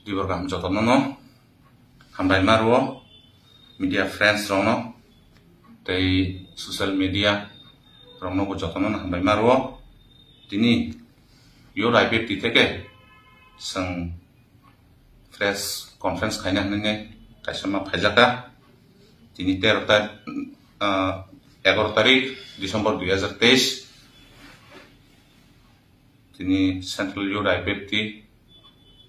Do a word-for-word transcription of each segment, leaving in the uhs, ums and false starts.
Tibor kaham jotono no hambai ma rwo, media friends rokno tei social media rokno bo jotono no hambai ma rwo. Tini Youth I P F T theke chwng press conference khaina hwnwi kaisa ma phaijaka. Tini tero tar-, ah, egaro tarik December dui hajar teis. Tini Central Youth I P F T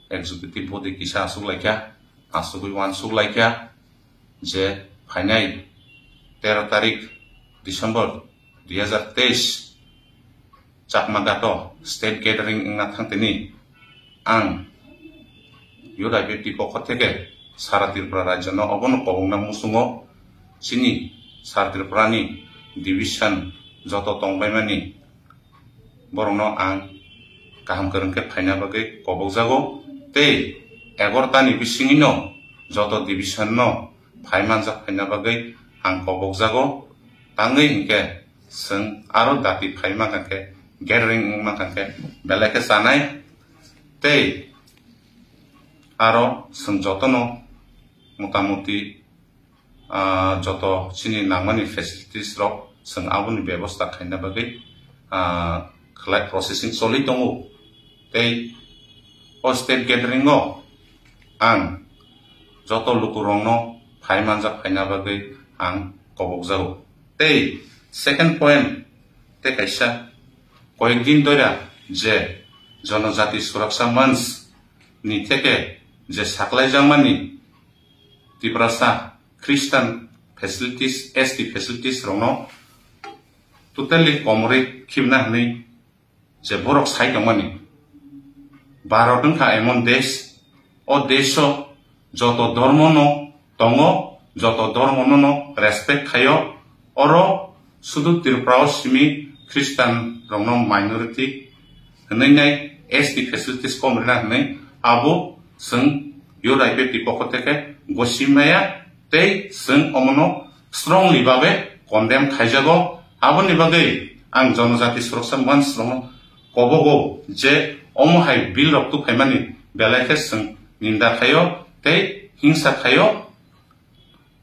Executive Body kisa aswk laikha, aswkwi uansuk laikha je phainai tero tarik December dui hajar teis Chakma Ghato State Gathering wngna thangtini ang Youth I P F T pokho theke sara Tripura rajyono obono kobokna muchungo chini sara Tripurani division joto tongbaimani borokno ang kaham kwrwng khe phaina bagwi kobokjago, tei egarota ni bisingino joto division no phai manjak phaina bagwi ang kobokjago. Tangwi hinkhe chwng aro dati phai mankha khe, gathering wng mankha khe belai khe chanai, tei aro chwng jotono motamuti ah, joto chini nangmani facilities rok chwng aboni bebosta khaina bagwi, ah, khlai processing choli tongo. Tei o state gathering o ang joto lukurokno phai manjak phaina bagwi ang kobokjago. Tei second point tei kaisa, koyek din doira je Jonojati Suraksha Manch ni theke je saklaijakmani Tiprasa Christian facilities, S T facilities rokno totally komorwi khibna hwnwi je borok sai tongmani. Bharat wngkha emon desh, o desho joto dhormono tongo, joto dhormono no respect khaio, oro sudu Tripura o simi Christian rokno minority hwnwi nai S T facilities kom rwna hwnwi abo chwng Youth I P F T pokho theke gosi maya tei chwng omono strongly babe condemn khaijago. Aboni bagwi ang Jonojati Suraksha Manch rokno kobogo je omo hai bill rok tuphaimani belai khe chwng ninda khaio tei hingsa khaio.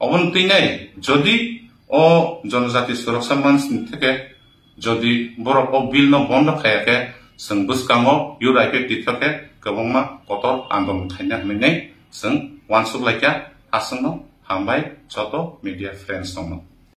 Oboni twi nai, jodi o Jonojati Suraksha Manch ni theke jodi borok o bill no bondo khaiya khe, chwng bwskango Youth I P F T theke kwbangma kotor andolon khaina hwnwi nai chwng uansuk laikha. Aswkno hambai joto media friends rokno.